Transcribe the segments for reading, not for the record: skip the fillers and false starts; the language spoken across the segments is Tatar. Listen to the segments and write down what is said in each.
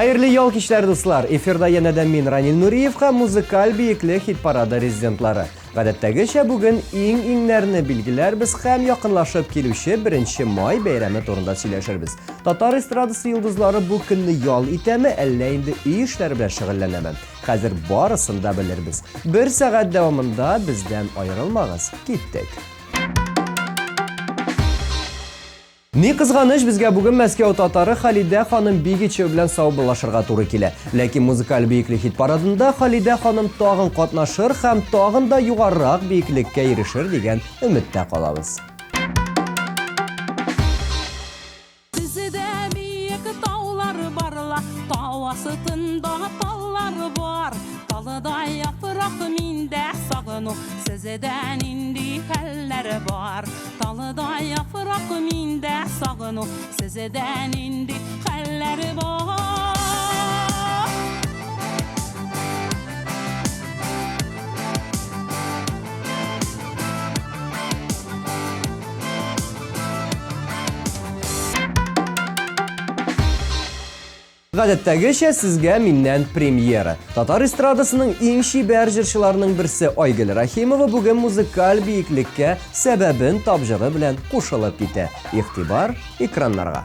Хәерле ял кичләре, дуслар! Эфирда янәдән мин, Ранил Нуриев һәм музыкаль биекле хит-парады резидентлары. Гадәттәгечә, бүген иң-иңнәрне билгеләрбез һәм якынлашып килүче 1 май бәйрәме турында сөйләшербез. Татар эстрадасы йолдызлары бу көнне ял итәме, әллә инде өй эшләре белән шөгыльләнәме? Хәзер барысын да белербез. Бер сәгать дәвамында бездән аерылмагыз. Киттек! Ни кызганыч, безгә бүген Мәскәү татары Халидә ханым Бигичева белән саубуллашырга туры килә. Ләкин музыкаль биеклек хит-парадында Халидә ханым тагын катнашыр һәм тагын да югарырак биеклеккә ирешер дигән өметтә калабыз. Бездә биек таулар бар ла, тау астында таллар бар. Талда яфрак, миндә сагыну, сездә нинди хәлләр бар? Талда яфрак, миндә сагыну, сездә нинди хәлләр бар? Гадәттәгечә, сезгә миннән премьера. Татар эстрадасының иң чибәр җырчыларының берсе Айгөл Рәхимова бүген музыкаль биеклеккә Сәбәбен тап җыры белән кушылып китә. Игътибар, экраннарга!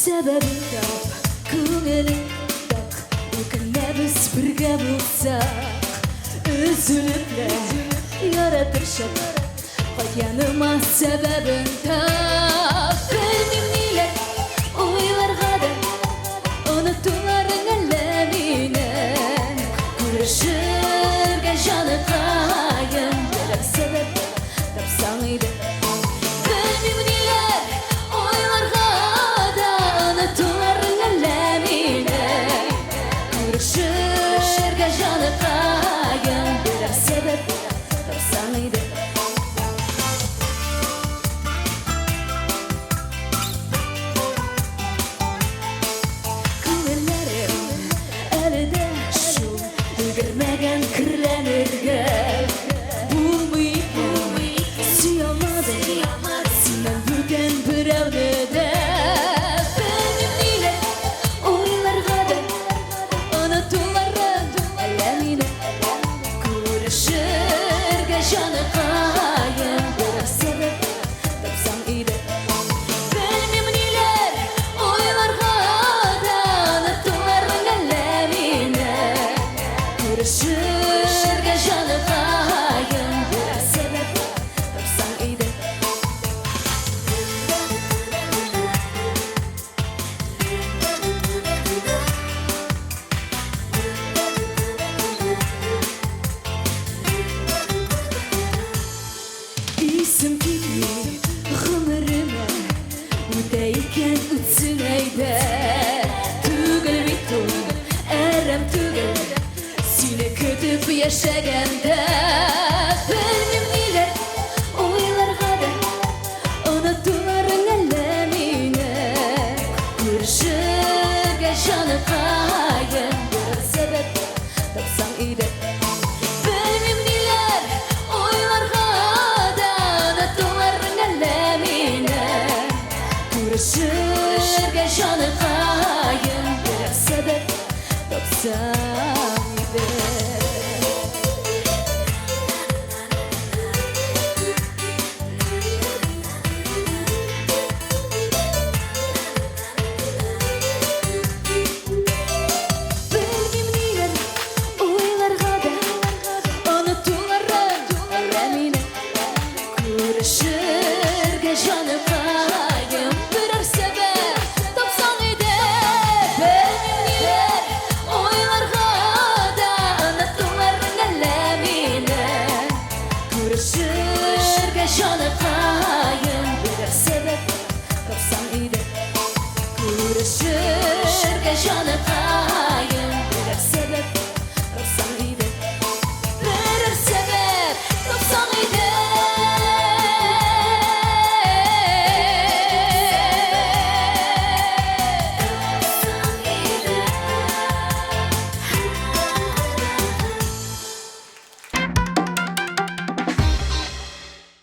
Сәбәбен тап, күңелең так, Үкенмәбез бергә булсак. Өзелеп лә яратыр чак, Кайт яныма, сәбәбен тап. Белмим ниләр уйларга да, Онытуларың әллә мине. Күрешергә җаныкаем, Берәр сәбәп тапсаң иде. Белмим ниләр уйларга да, Онытуларың әллә мине. Күрешергә җаныкаем, Берәр сәбәп тапсаң иде. Күңелләрем әле дә шул өлгермәгән керләнергә. Булмый икән, сөя алмадым синнән бүтән берәүне дә. Белмим ниләр уйларга да, Онытуларың әллә мине. Күрешергә җаныкаем, Берәр сәбәп тапсаң иде. Белмим ниләр уйларга да, Онытуларың әллә мине. Күрешергә җаныкаем, Берәр сәбәп тапсаң иде. Исем китми гомеремә, Үтә икән, үтсен әйдә. Түгел бит ул, әрәм түгел, Сине көтеп яшәгәндә. Белмим ниләр уйларга да, Онытуларың әллә мине. Күрешергә җаныкаем, Берәр сәбәп тапсаң иде. Белмим ниләр уйларга да, Онытуларың әллә мине. Күрешергә җаныкаем, Берәр сәбәп тапсаң иде.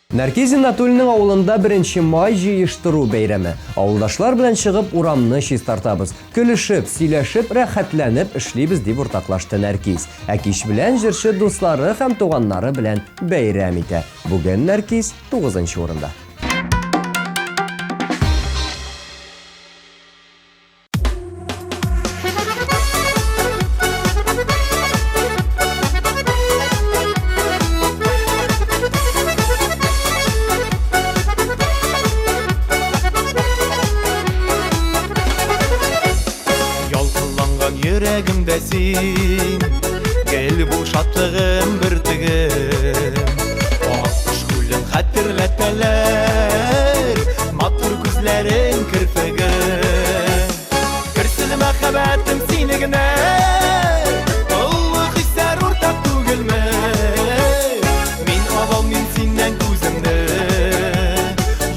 Нәркиз Зиннатуллинның авылында беренче май җыештыру бәйрәме. Авылдашлар белән чыгып урамны чистартабыз. Көлешеп, сөйләшеп, рәхәтләнеп эшлибез, дип уртаклашты Нәркиз. Ә кич белән җырчы дуслары һәм туганнары белән бәйрәм итә. Бүген Нәркиз тугызынчы урында. Ялкынланган йөрәгемдә син, Гел бул шатлыгым бөртегем. Аккош күлен хәтерләтәләр, Матур күзләрең керфегең. Керсен мәхәббәтем сине генә, Олы хисләр уртак түгелме? Мин алалмыйм синнән күземне,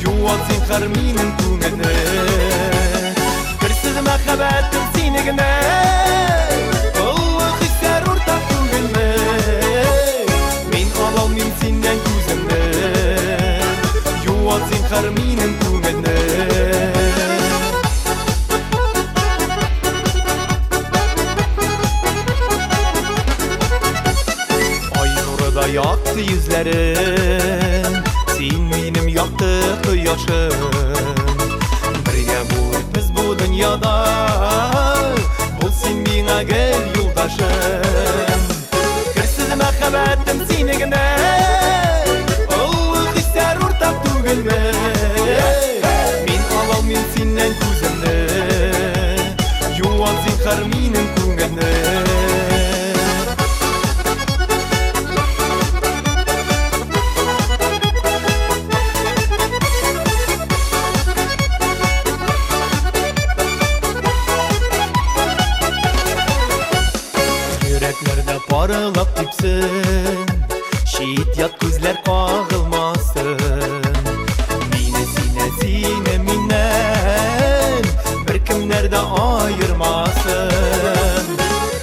Юат зинһар минем күңелне. Керсез мәхәббәтем сине генә, Олы хисләр уртак түгелме? Мин алалмыйм синнән күземне, Юат зинһар минем күңелне. Ай нурыда якты йөзләрең, Син минем якты кояшым. Бергә булыйк без бу дөньяда, Бул син миңа гел юлдашым. Керсез мәхәббәтем сине генә, Олы хисләр уртак түгелме? Мин алалмыйм синнән күземне, Юат зинһар минем күңелне. Йөрәкләрдә парылап типсен, Чит-ят күзләр кагылмасын. Мине синнән, сине миннән Беркемнәр дә аермасын.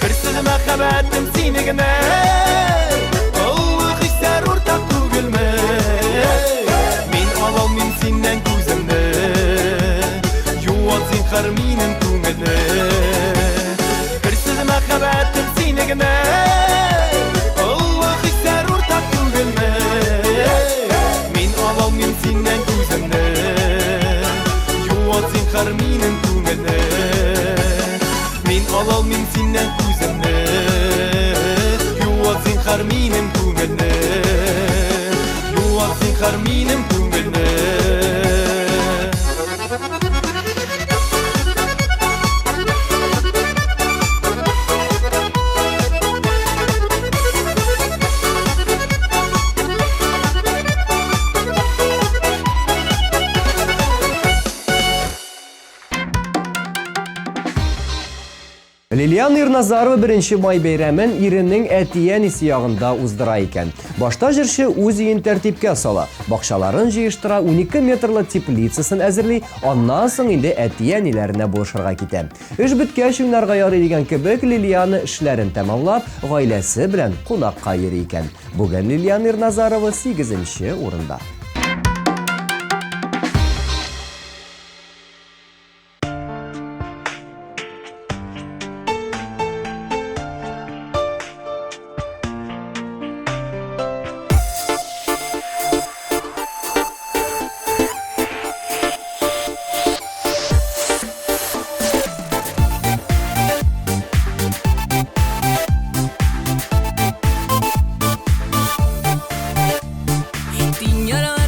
Керсез мәхәббәтем сине генә, Олы хисләр уртак түгелме? Мин алалмыйм синнән күземне, Юат зинһар минем күңелне. Керсез мәхәббәтем сине генә, Олы хисләр уртак түгелме? Мин алалмыйм синнән күземне, Юат зинһар минем күңелне. Мин алалмыйм синнән күземне, Юат зинһар минем күңелне. Юат зинһар минем күңелне. Лилиана Ирназарова беренче май бәйрәмен иренең әти-әнисе ягында уздыра икән. Башта җырчы үз өен тәртипкә сала, бакчаларын җыештыра, 12 метрлы теплицасын әзерли, аннан соң инде әти-әниләренә булышырга китә. Эш беткәч уйнарга ярый дигән кебек, Лилиана эшләрен тәмамлап, гаиләсе белән кунакка йөри икән. Бүген Лилиана Ирназарова 8 урында. Tiñoro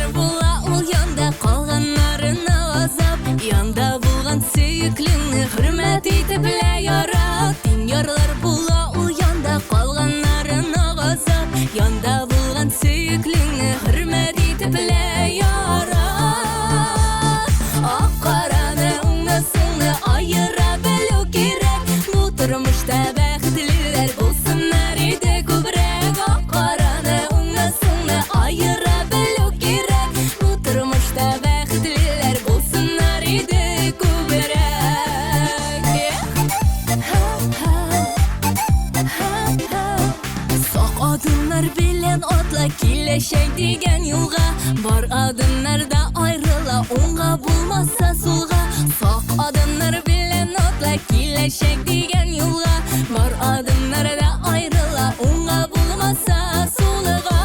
белән атла киләчәк дигән юлга. Бар адымнарда аерыла, уңга булмаса сулга. Сак адымнар белән атла киләчәк дигән юлга. Бар адымнарда аерыла, уңга булмаса сулга.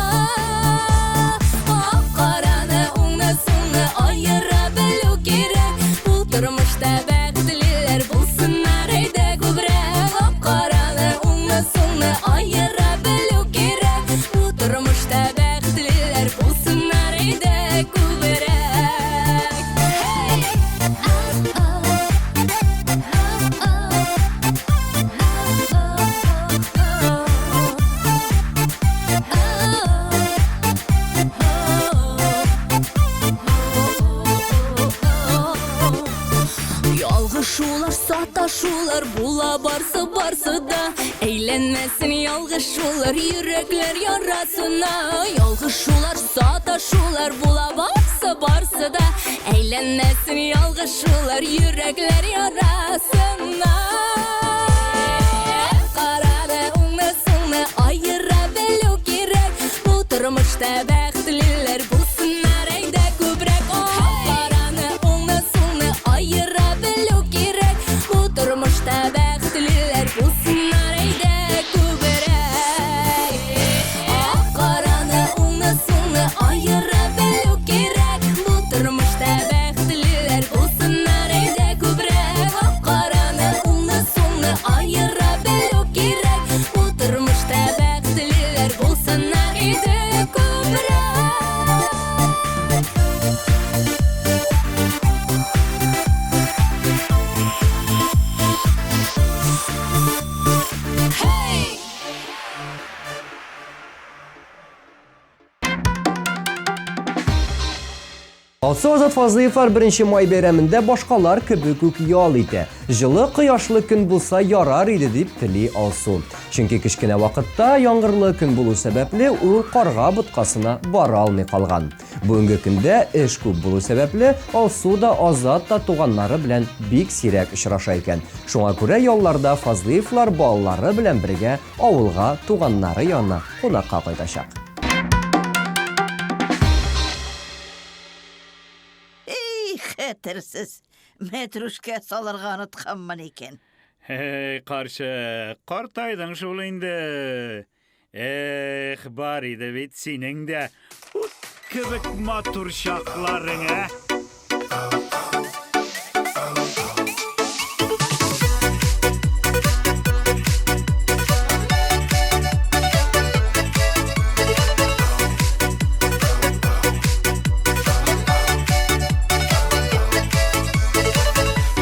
Ак караны, уңны, сулны аера белү кирәк. Бу тормышта бәхетлеләр булсыннар әйдә күбрәк. Ак караны, уңны, сулны аера белү кирәк. Бу тормышта бәхетлеләр булсыннар әйдә күбрәк. Ялгышулар, саташулар була барсы барсы да. Әйләнмәсен ялгышулар йөрәкләр ярасына. Ялгышулар, саташулар була барсы барсы да. Әйләнмәсен ялгышулар йөрәкләр ярасына. Караны, уңны, сулны аера белү кирәк. Бу тормышта бәхетлеләр булсыннар әйдә күбрәк. Караны, уңны, сулны аера белү кирәк. Бу тормышта бәхетлеләр булсыннар әйдә күбрәк. Ак караны, уңны, сулны аера белү кирәк. Бу тормышта бәхетлеләр булсыннар әйдә күбрәк. Ак караны, уңны, сулны аера белү кирәк. Бу тормышта бәхетлеләр булсыннар әйдә күбрәк. Hey! Алсу Азат Фазлыевлар 1 май бәйрәмендә башкалар кебек үк ял итә. Җылы кояшлы көн булса ярар иде дип тели Алсу. Чөнки кечкенә вакытта яңгырлы көн булу сәбәпле ул карга боткасына бара алмый калган. Бүгенге көндә эш күп булу сәбәпле Алсу да Азат та туганнары белән бик сирәк очраша икән. Шуңа күрә ялларда Фазлыевлар балалары белән бергә авылга туганнары янына кунакка кайтачак. Эй, хәтерсез, мәтрүшкә салырга онытканмын икән. Эй, карчык, картайдың шул инде. Эх, бар иде бит синең дә ут кебек матур чакларың, ә?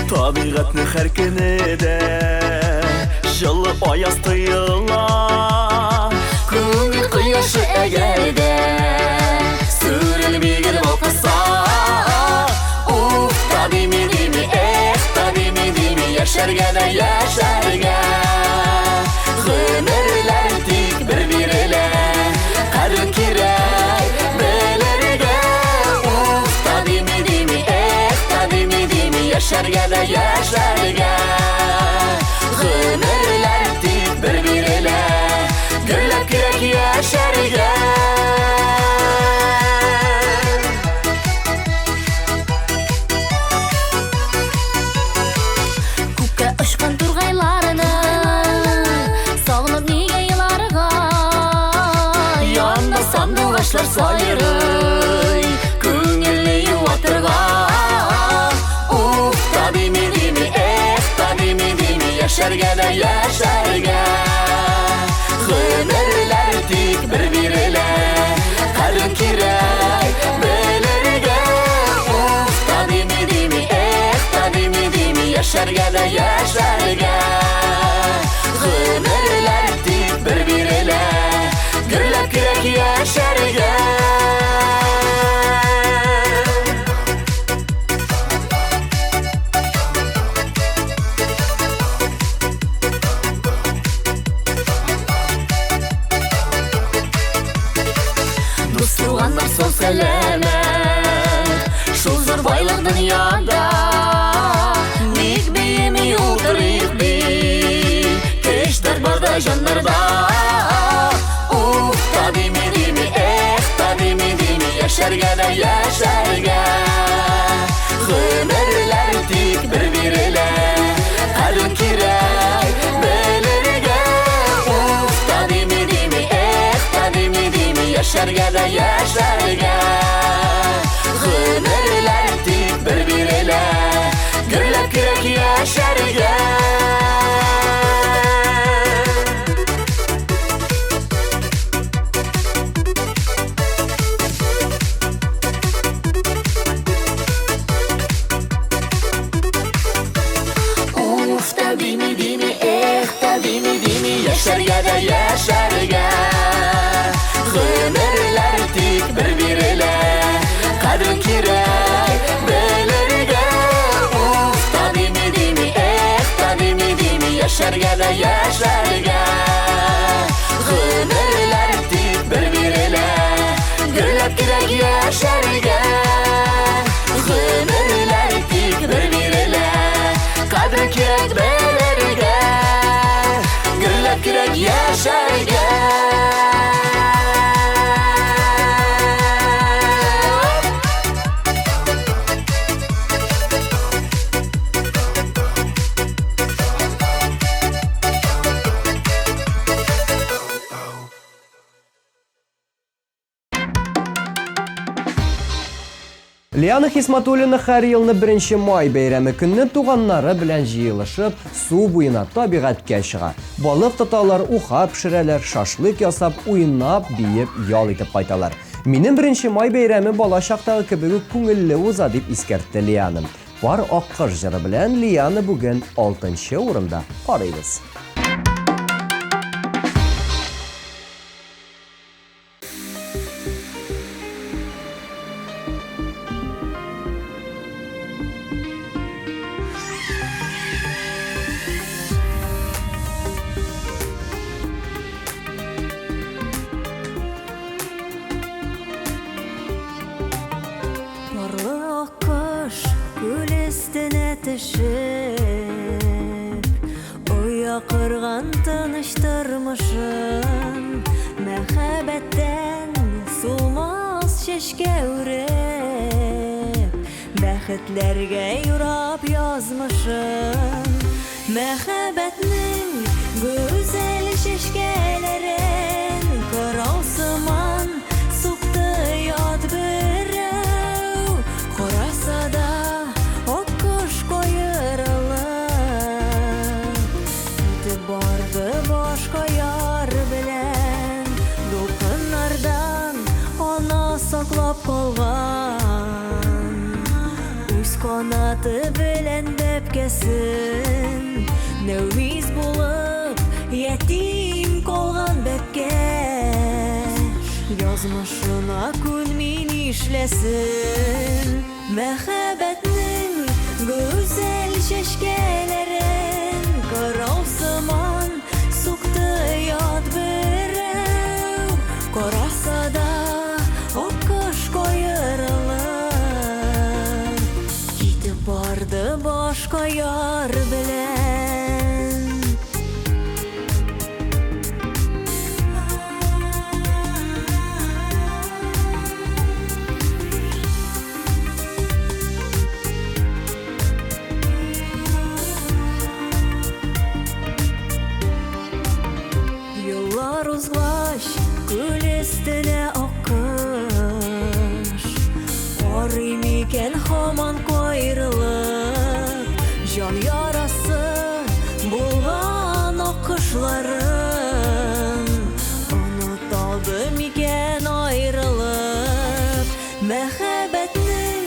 Табигатьнең һәр көне дә җылы аяз тоела. Күңел кояшы әгәр дә сүрелми гел балкыса. Уф, та дими дими, эх, та дими дими, яшәргә дә яшәргә. Гомерләр тик бер бирелә, кадер кирәк белергә. Уф, та дими дими, эх, та дими дими, яшәргә дә яшәргә. Гомерләр тик бер бирелә, гөрләп кирәк яшәргә. Күккә очкан тургайларны сагынып нигә еларга? Янда сандугачлар сайрый, күңелне юатырга. Уф, та дими дими, эх, та дими дими, яшәргә дә яшәргә. Гомерләр тик бер бирелә, кадер кирәк белергә. Уф, та дими дими, эх, та дими дими, яшәргә дә яшәргә. Гомерләр тик бер бирелә, гөрләп кирәк яшәргә. Дус туганнар сау сәламәт, шул зур байлык дөньяда. Ник биеми утырыйк бит, көчләр барда җаннарда. Уф, та дими Яшәргә дә яшәргә. Гомерләр тик бер бирелә, кадер кирәк белергә. Уф та дими дими, эх та дими дими, яшәргә дә яшәргә. Гомерләр тик бер бирелә, гөрләп кирәк яшәргә. Уф та дими дими, эх та дими дими, яшәргә дә яшәргә. Гомерләр тик бер бирелә, кадер кирәк белергә. Уф та дими дими, эх та дими дими, яшәргә дә яшәргә. Гомерләр тик бер бирелә, гөрләп кирәк яшәргә. Гомерләр тик бер бирелә, кадер кирәк белергә. Гөрләп кирәк яшәргә. Лиана Хисматуллина һәр елны 1 май бәйрәме көнне туганнары белән җыелышып, су буена табигатькә чыга. Балык тоталар, уха пешерәләр, шашлык ясап, уйнап, биеп, ял итеп кайталар. Минем 1 май бәйрәме бала чактагы кебек үк күңелле уза, дип искәртте Лиана. Пар аккош җыры белән Лиана бүген 6 урында. Карыйбыз. Парлы аккош күл өстенә төшеп, оя корган тыныч тормышын, мәхәббәттән сулмас чәчкә үреп, бәхетләргә юрап язмышын. Мәхәббәтнең гүзәл чәчкәләрен кырау сыман сукты ят берәү. Караса да аккош каерылып, китеп барды башка яр белән. Дулкыннардан ана саклап калган, үз канаты белән бәбкәсен. Нәүмиз булып ятим калган бәбкә, язмышына күнми нишләсен. Мәхәббәтнең гүзәл чәчкәләрен кырау сыман сукты ят берәү. Караса да аккош каерылып, китеп барды башка яр белән. Еллар узгач, күл өстенә аккош карый микән һаман каерылып, җан ярасы булган аккошларын оныталды микән аерылып. Мәхәббәтнең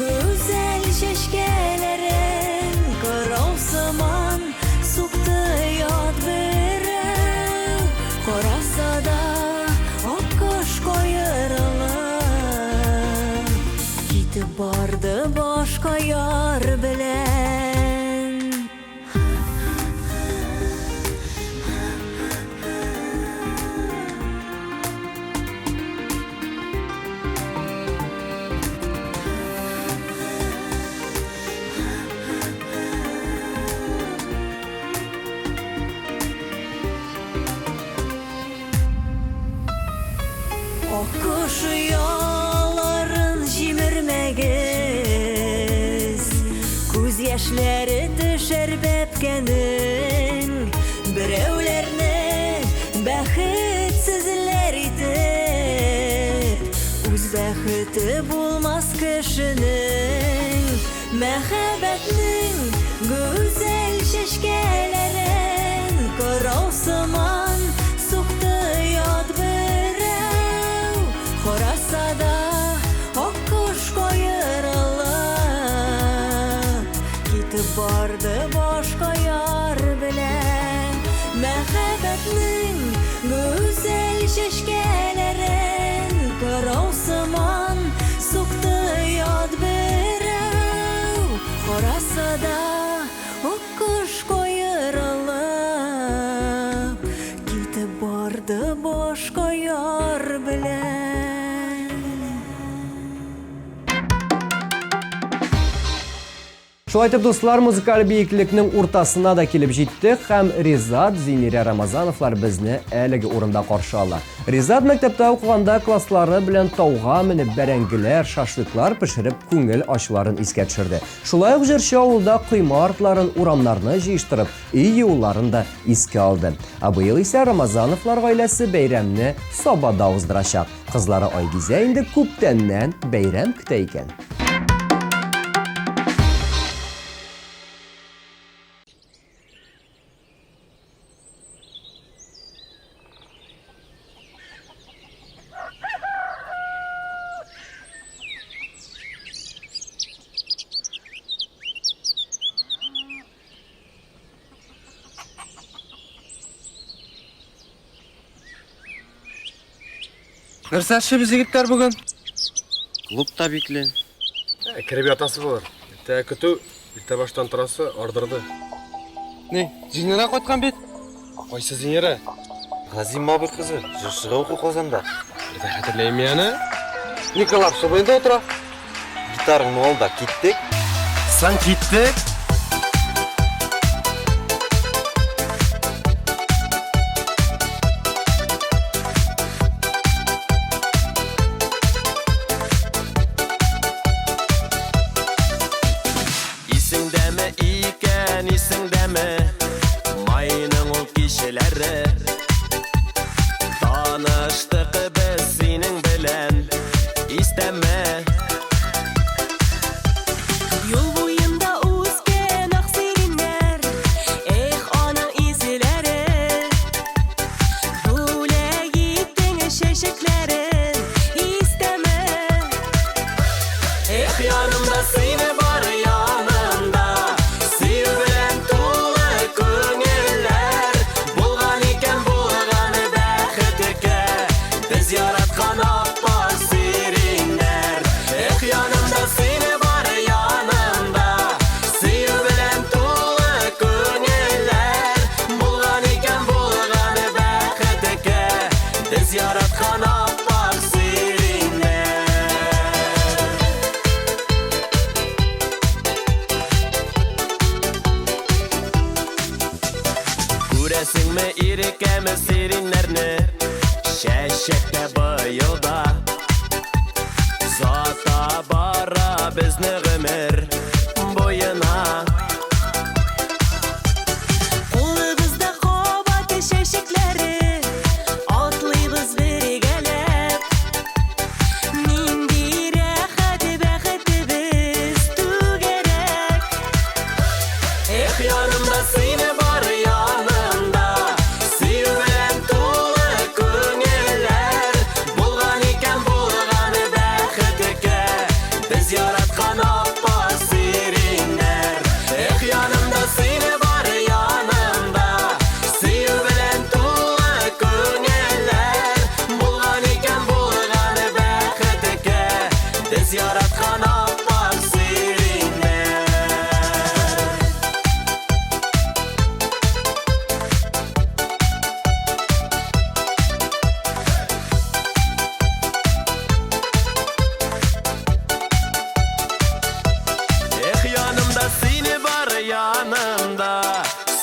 гүзәл чәчкәләрен кырау сыман сукты ят берәү. Караса да аккош каерылып, китеп барды башка яр белән. Аккош ояларын яшьләре төшәр бәбкәнең. Берәүләрне бәхетсезләр итеп, үз бәхете булмас кешенең. Мәхәббәтнең гүзәл чәчкәләрен кырау сыман сукты ят берәү. Караса да аккош каерылып, китеп барды башка яр белән. Мәхәббәтнең гүзәл чәчкәләрен кырау сыман сукты ят берәү. Караса да аккош каерылып, китеп барды башка яр белән. Шулай итеп, дуслар, музыкаль биеклекнең уртасына да килеп җиттек һәм Ризат, Зинирә Рамазановлар безне әлеге урында каршы ала. Ризат мәктәптә укыганда класслары белән тауга менеп бәрәңгеләр, шашлыклар пешереп күңел ачуларын искә төшерде. Шулай ук җырчы авылда койма артларын, урамнарны җыештырып, өй юуларын да искә алды. Ә быел исә Рамазановлар гаиләсе бәйрәмне Сабада уздырачак. Кызлары Айгизә инде күптәннән бәйрәм көтә икән. Нәрсә эшлибез, егетләр, бүген? Клуб та бикле. Кереп ятасы булыр. Иртәгә көтү, иртә баштан торасы, ардырды. Ни, Зинира кайткан бит. Кайсы Зинира? Газим абый кызы, җырчыга уку Казанда. Бер дә хәтерләйм мин аны. Николай Субайында утыра. Гитараңны ал да киттек. Соң киттек. Исеңдәме икән, исеңдәме Майның ул кичәләре? Таныштык без синең белән, истәме? Юл буенда үскән ак сиреньнәр, эх, аның изеләре. Бүләк иттең чәчәкләрен, истәме? Эх, янымда сине бар янымда, Сөю белән тулы күңелләр. Булган икән, булган бәхеткә Без яраткан аппак сиреньнәр. Эх, янымда сине бар янымда, Сөю белән тулы күңелләр. Булган икән, булган бәхеткә Без яраткан аппак сиреньнәр. Күрәсеңме, ирекәме, сиреньнәрне Чәчәктә быел да? Озата бара безне гомер буена. Кулыбызда кабат чәчәкләре, атлыйбыз бергәләп. Нинди рәхәт бәхетебез түгәрәк. Эх, янымда сине бар янымда, Сөю белән тулы күңелләр. Булган икән, булган бәхеткә Без яраткан аппак сиреньнәр. Эх, янымда сине бар янымда, Сөю белән тулы күңелләр. Булган икән, булган бәхеткә Без яраткан аппак сиреньнәр. Эх, янымда сине бар янымда,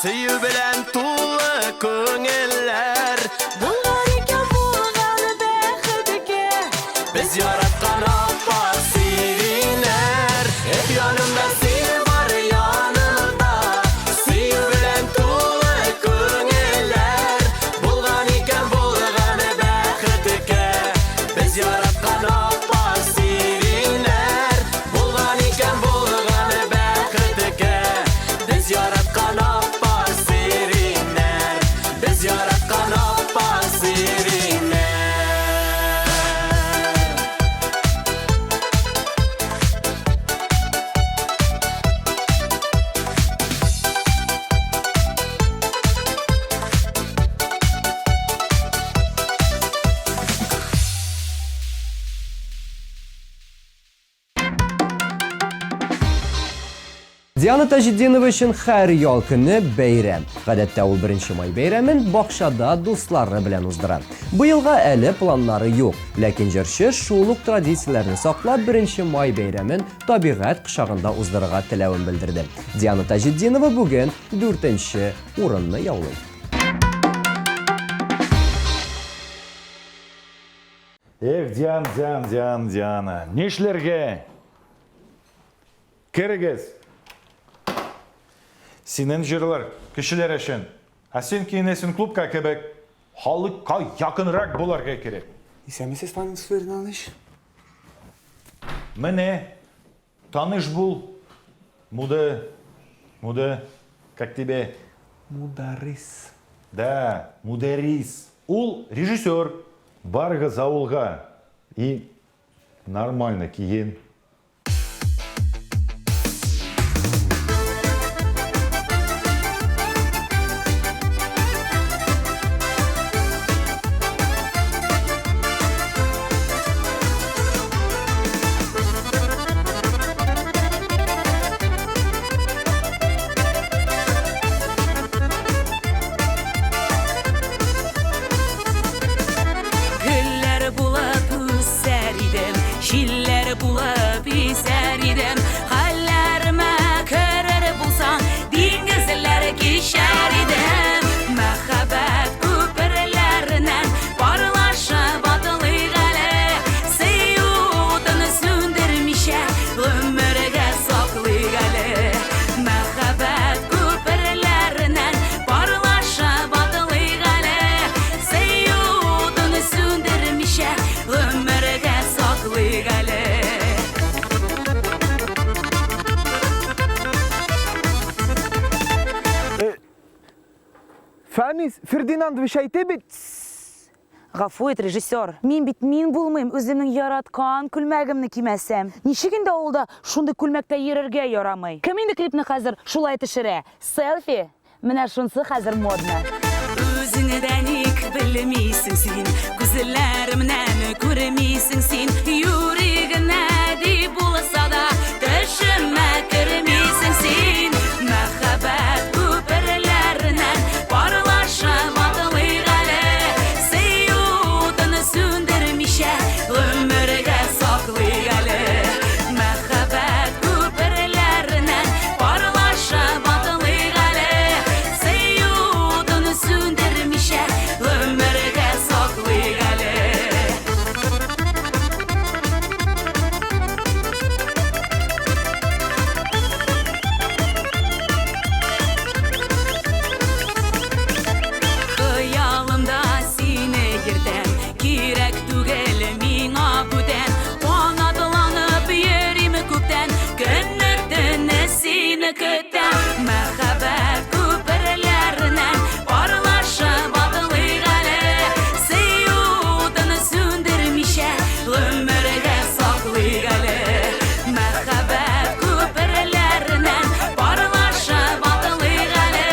Сөю белән тулы күңелләр. Булган икән, булган бәхеткә Без яраткан аппак сиреньнәр. Эх, янымда сине бар янымда. Диана Таҗетдинова өчен һәр ял көне бәйрәм. Гадәттә ул 1 май бәйрәмен бакчада дуслары белән уздыра. Быелга әле планнары юк, ләкин җырчы шул ук традицияләрне саклап 1 май бәйрәмен табигать кочагында уздырырга теләвен белдерде. Диана Таҗетдинова бүген дүртенче урынны яулый. Эх, Диан, Диан, Диан, Диана, нишләргә? Керегез! Синең җырлар кешеләр өчен, ә син киенәсең клубка кебек. Халыкка якынрак булырга кирәк. Исәнмесез, Фанис Фердинандович. Менә, таныш бул. Муды, Муды, как тебе? Мударрис. Да, Мудәррис. Ул режиссер. Барыгыз авылга и нормально киен. Гөлләр булып үсәр идем, җилләр булып исәр идем. Хәлләремә керер булсаң, диңгезләр кичәр идем. Мәхәббәт күперләреннән парлашып атлыйк әле. Сөю утын сүндермичә, гомергә саклыйк әле. Мәхәббәт күперләреннән парлашып атлыйк әле. Сөю утын сүндермичә, гомергә саклыйк әле. Фәнис Фердинандович әйтә бит. Гафу ит, режиссер. Мин бит мин булмыйм, үземнең яраткан күлмәгемне кимәсәм. Ничек инде авылда шундый күлмәктә йөрергә ярамый? Кем инде клипны хәзер шулай төшерә? Селфи? Менә шунсы хәзер модно. Үзеңне дә ник белмисең син, күзләремнән күрмисең син. Юри генә дип булса да, төшемә кермисең син. Мәхәббәт күперләреннән парлашып атлыйк әле. Сөю утын сүндермичә, гомергә саклыйк әле. Мәхәббәт күперләреннән парлашып атлыйк әле. Сөю утын сүндермичә, гомергә саклыйк әле. Хыялымда сине йөртәм, кирәк түгел миңа бүтән. Канатланып йөрим күктән, көнне төне сине көтәм. Мәхәббәт күперләреннән парлашып атлыйк әле. Сөю утын сүндермичә, гомергә саклыйк әле. Мәхәббәт күперләреннән парлашып атлыйк әле.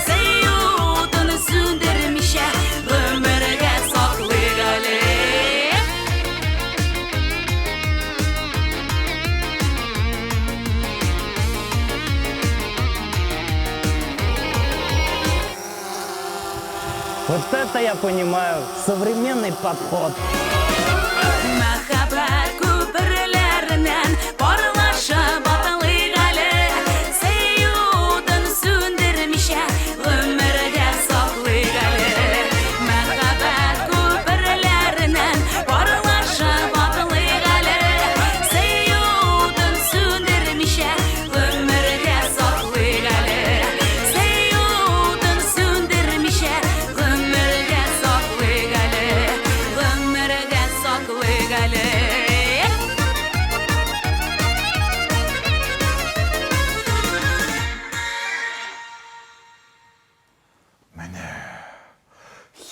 Сөю утын сүндермичә, гомергә саклыйк әле. Вот это я понимаю, современный подход. Мәхәббәт күперләреннән парлашып атлыйк әле. Сөю утын сүндермичә, гомергә саклыйк әле. Мәхәббәт күперләреннән парлашып атлыйк әле. Сөю утын сүндермичә, гомергә саклыйк әле. Сөю утын сүндермичә, гомергә саклыйк әле. Гомергә саклыйк әле.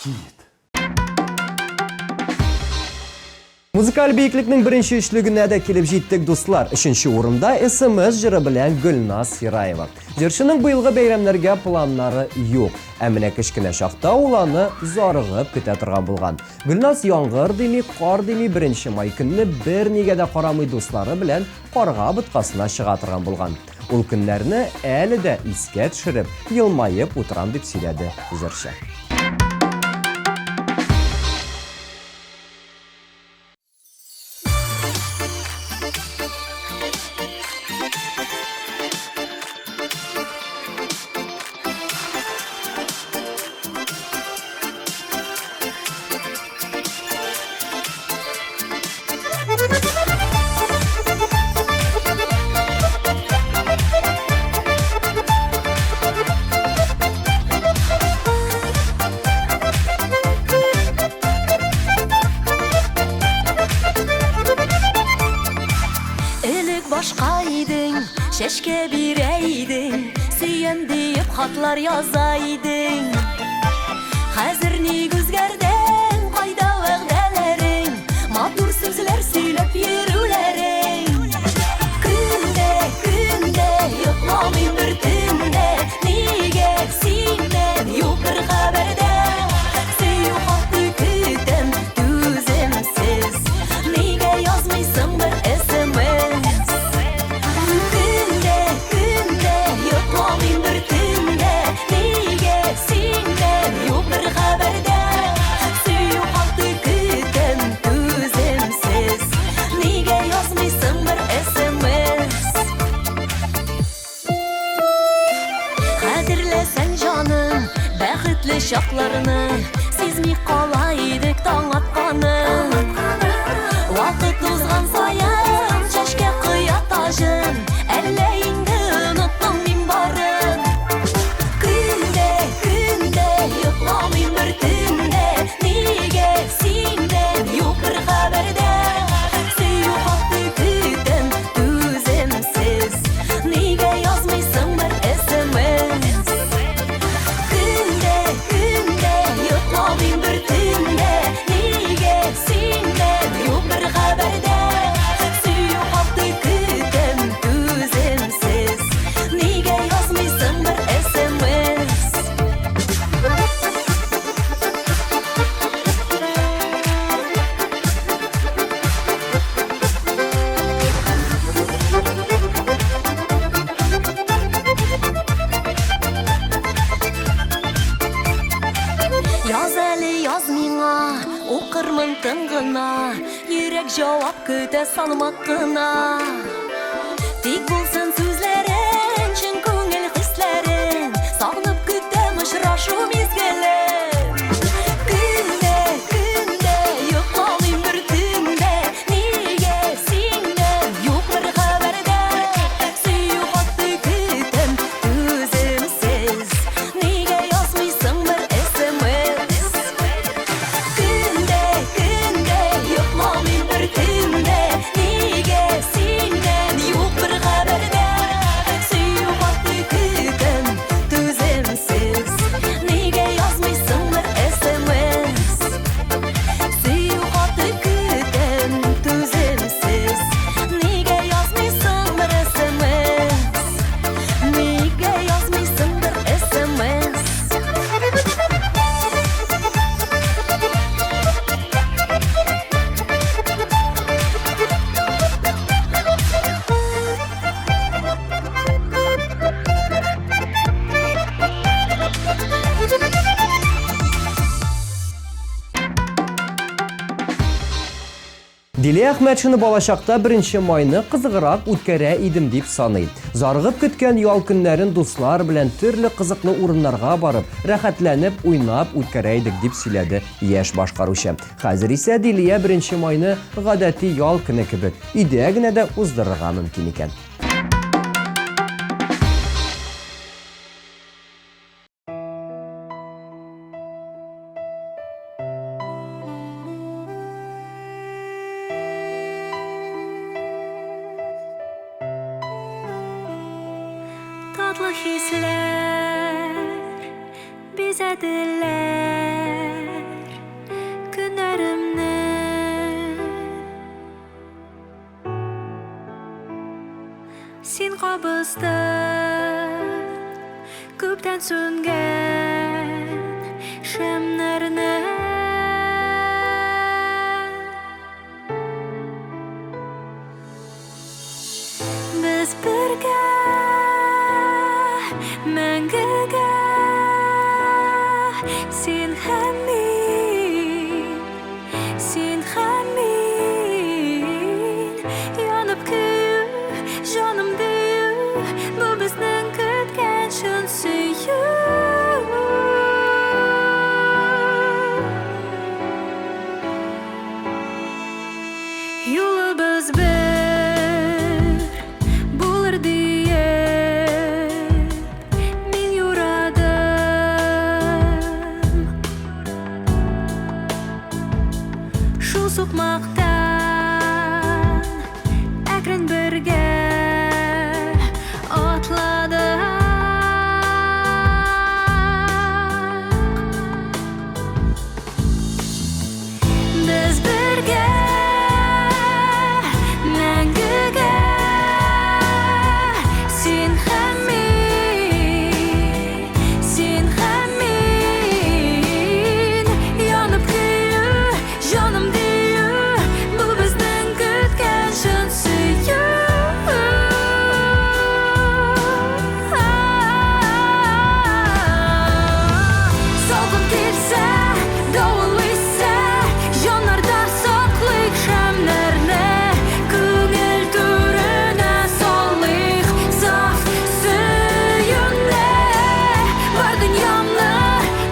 Хит. Музыкаль биеклекнең беренче өчлегенә дә килеп җиттек, дуслар. Өченче урында SMS җыры белән Гөлназ Сираева. Җырчының быелгы бәйрәмнәргә планнары юк. Ә менә кечкенә чакта ул аны зарыгып көтә торган булган. Гөлназ яңгыр дими, кар дими, 1 май көнне бернигә дә карамый дуслары белән карга боткасына чыга торган булган. Ул көннәрне әле дә искә төшереп, елмаеп утырам, дип сөйләде җырчы. Элек башка идең, чәчкә бирә идең, сөям диеп хатлар яза идең. Хәзер ник үзгәрдең, кайда вәгъдәләрең, матур сүзләр сөйләп йөрүләрең? Көндә, көндә йокламыйм бер төндә, нигә синнән юк бер хәбәр дә? Сөю хаты көтәм, түземсез, нигә язмыйсың бер смс? Көндә, көндә йокламыйм бер төндә, нигә синнән юк бер хәбәр дә? Сөю хаты көтәм, түземсез, нигә язмыйсың бер смс? Хәтерләсәң, җаным, бәхетле чакларны, сизми кала идек таң атканын. Вакыт узган саен чәчкә коя таҗын, әллә инде оныттың мин барын? Көндә, көндә йокламыйм бер төндә, нигә синнән юк бер хәбәр дә? Сөю хаты көтәм, түземсез, нигә язмыйсың бер смс? Көндә, көндә йокламыйм бер төндә, нигә синнән юк бер хәбәр дә? Сөю хаты көтәм, түземсез, нигә язмыйсың бер смс? Яз әле, яз миңа, укырмын тын гына, йөрәк җавап көтә салмак кына. Тик булсын сүзләрең, чын күңел хисләрең, сагынып көтәм очрашу мизгелен. Көндә, көндә йокламыйм бер төндә, нигә синнән юк бер хәбәр дә? Сөю хаты көтәм, түземсез, нигә язмыйсың бер смс? Көндә, көндә йокламыйм бер төндә, нигә синнән юк бер хәбәр дә? Сөю хаты көтәм, түземсез, нигә язмыйсың бер смс? Сөю хаты көтәм, түземсез, нигә язмыйсың бер смс? Нигә язмыйсың бер смс? Дилия Әхмәтшина балачакта беренче майны кызыграк үткәрә идем дип саный. Зарыгып көткән ял көннәрен дуслар белән төрле кызыклы урыннарга барып, рәхәтләнеп уйнап үткәрә идек дип сөйләде яшь башкаручы. Хәзер исә Дилия беренче майны гадәти ял көне кебек өйдә генә дә уздырырга мөмкин икән. Татлы хисләр бизәделәр көннәремне. Син кабыздың күптән сүнгән шәмнәрне. Без бергә. Мәңгегә син һәм мин, син һәм мин. Янып көю, җаным дию, бу безнең көткән чын сөю. Юлыбыз бер булыр диеп мин юрадым. Шул сукмактан әкрен бергә атладык. Без бергә мәңгегә, син һәм мин, син һәм мин. Янып көю, җаным дию, бу безнең көткән чын сөю. Салкын килсә, давыл иссә, җаннарда саклыйк шәмнәрне, күңел түренә салыйк саф сөюне. Бар дөньямны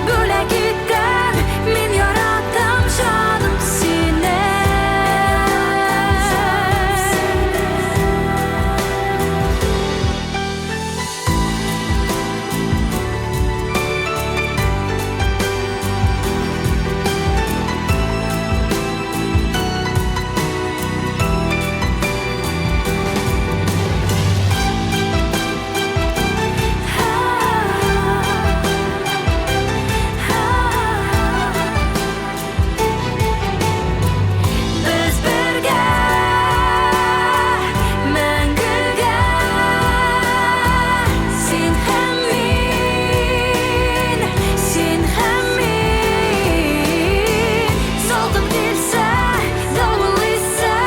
бүләк иттем, мин яратам җаным сине. Без бергә мәңгегә, син һәм мин, син һәм мин. Салкын килсә, давыл иссә,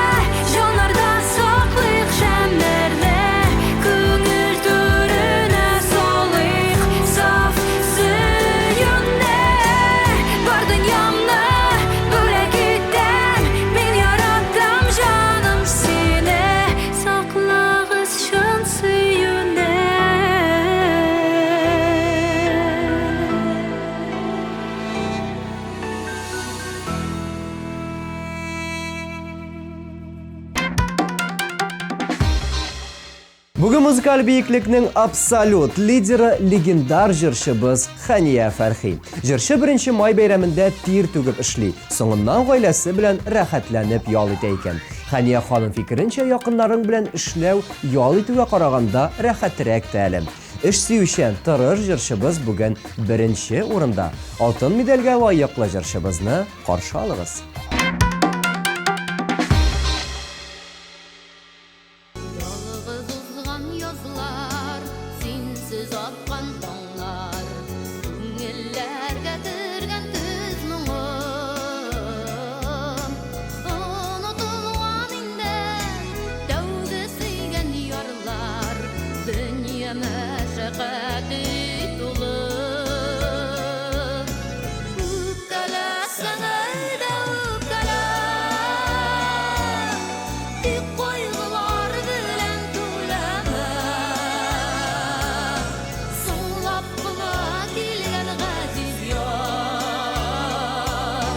җаннарда саклыйк шәмнәрне, күңел түренә салыйк саф сөюне. Бар дөньямны бүләк иттем, мин яратам җаным сине, саклагыз чын сөюне. Бүген музыкаль биеклекнең абсолют лидеры легендар җырчыбыз Хәния Фәрхи. Җырчы 1 май бәйрәмендә тир түгеп эшли, соңыннан гаиләсе белән рәхәтләнеп ял итә икән. Хәния ханым фикеренчә, якыннарың белән эшләү ял итүгә караганда рәхәтрәк тә әле. Эш сөючән, тырыш җырчыбыз бүген беренче урында. Алтын медальгә лаеклы җырчыбызны каршы алыгыз. Ялгыз узган язлар, синсез аткан таңнар, күңелләргә кергән көз моңы. Онытылган инде тәүге сөйгән ярлар, дөнья мәшәкате тулы. Үпкәләсәң әлдә үпкәлә, тик кайгылар белән түләмә. Соңлап кына килгән газиз яр,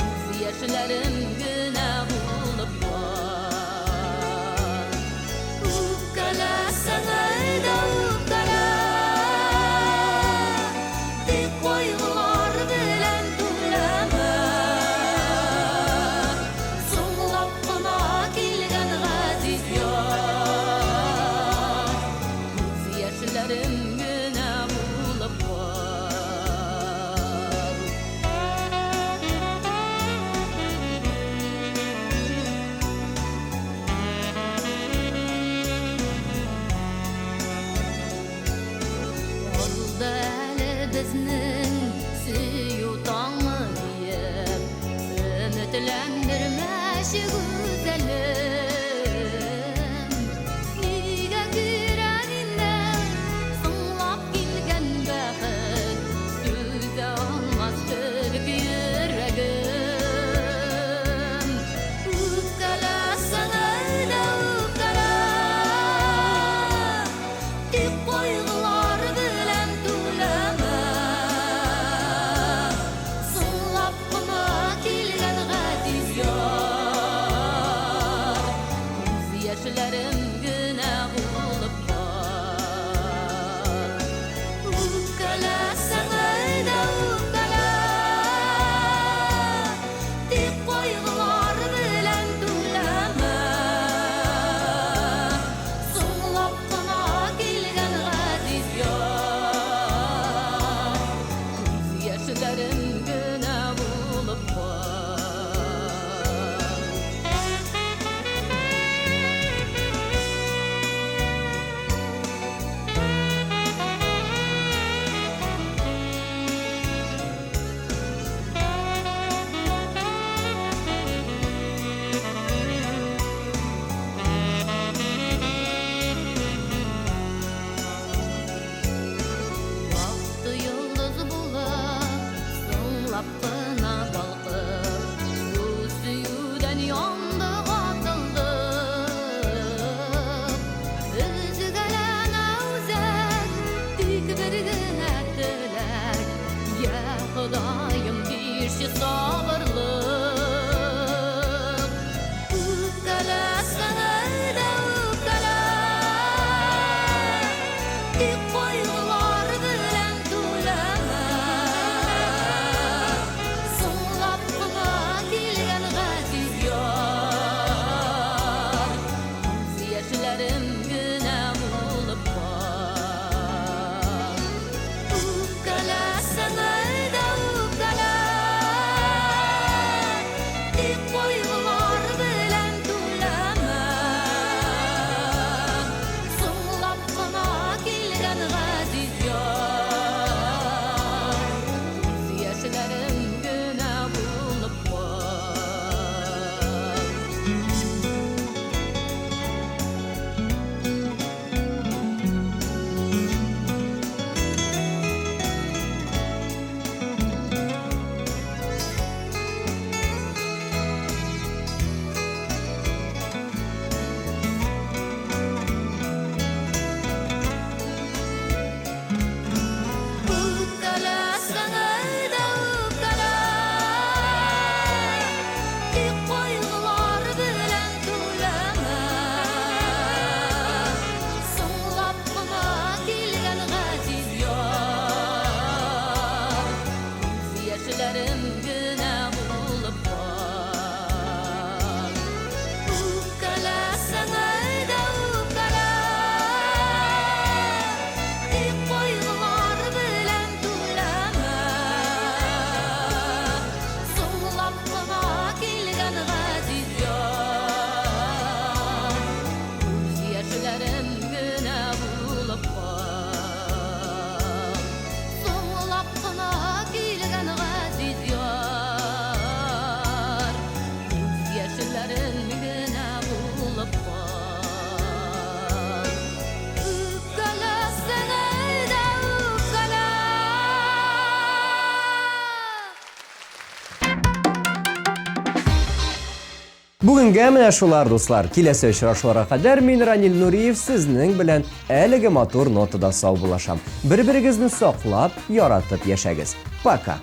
күз яшьләрем генә булып кал. Үпкәләсәң әлдә үпкәлә, тик кайгылар белән түләмә. Соңлап кына килгән газиз яр, күз яшьләрем генә булып кал. Алда әле безнең сөю таңы диеп, өметләндермәче гүзәлем. Нигә кирәк инде соңлап килгән Бүгенгә менә шулар, дуслар. Киләсе очрашуларга кадәр мин Ранил Нуриев сезнең белән әлеге матур нотада саубуллашам. Бер-берегезне саклап, яратып яшәгез. Пока!